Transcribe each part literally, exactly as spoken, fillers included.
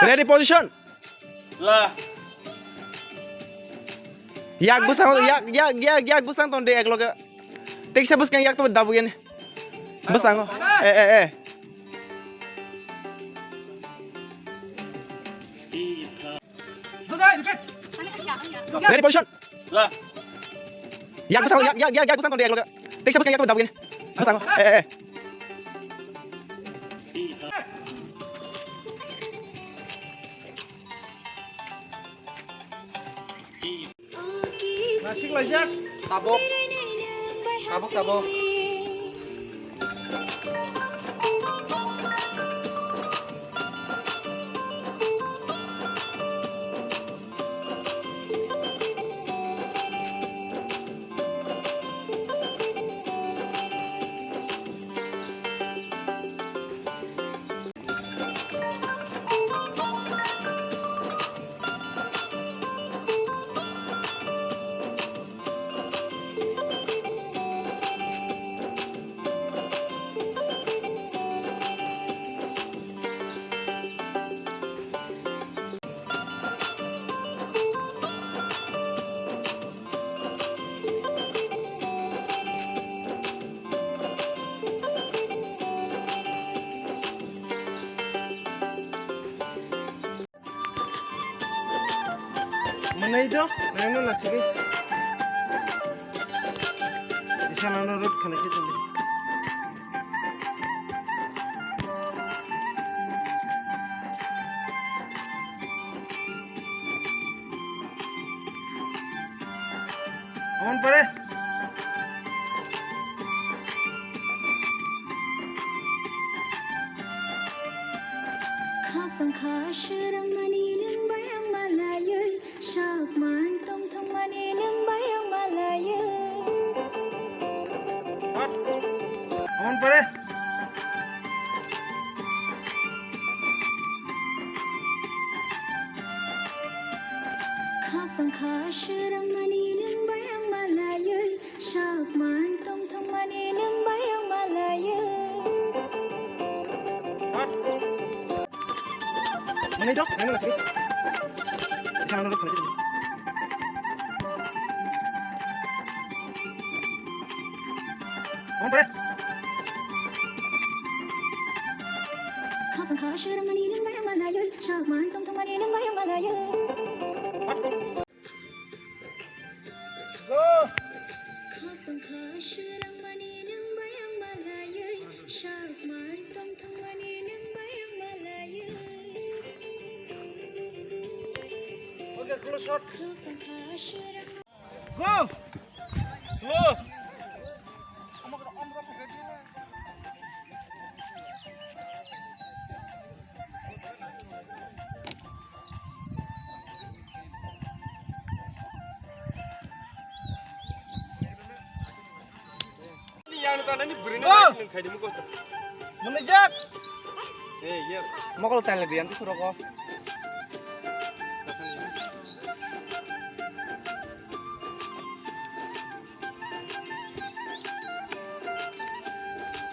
Ready, position. La. Yak bwsang, yak, yak, yak, yak bwsang ton de ek loge. Teksa bwskang yak to dabu gini. Bwsang. Eh, eh, eh. Ready, position. La. Yak bwsang, yak, yak, yak, yak bwsang ton de ek loge. Teksa bwskang yak to dabu gini. Bwsang. Eh, eh, eh. Nasik laijak. Tabuk. Tabuk, tabuk. Manai do, nang no nasigi. Isa nang no road khalai khe tuli. Amon pare. Khapang kha srwngmani nwng bai ang malaiwi, sakman tongthokmani nwng bai ang malaiwi. Amon pare. Khapang kha srwngmani nwng bai ang malaiwi, sakman tongthokmani nwng bai ang malaiwi. Manai do, nang no nasigi. Isa nang no road khalai khe tuli. Amon pare. Khapang kha srwngmani nwng bai ang malaiwi, sakman tongthokmani nwng bai ang malaiwi. Go. Khapang kha srwngmani nwng bai ang malaiwi, sakman tongthokmani nwng bai ang malaiwi. Okay, close shot. Khapang kha srwng Go! Slow! Yang tanani bwrwino. Oh! Nang khaidi muko. Manai jak. Eh, yes. Mokol tale diyan tu suroko.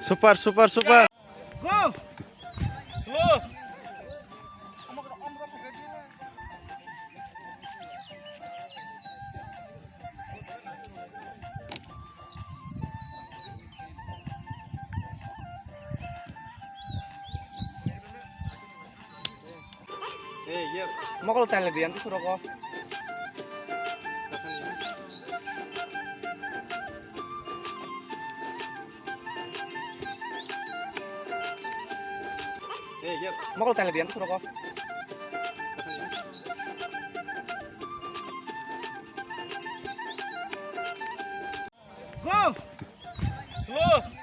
Super, super, super. Go! Slow! Eh, yes. Mokol tale diyan tu suroko. Eh, yes. Mokol tale diyan tu suroko. Go! Slow!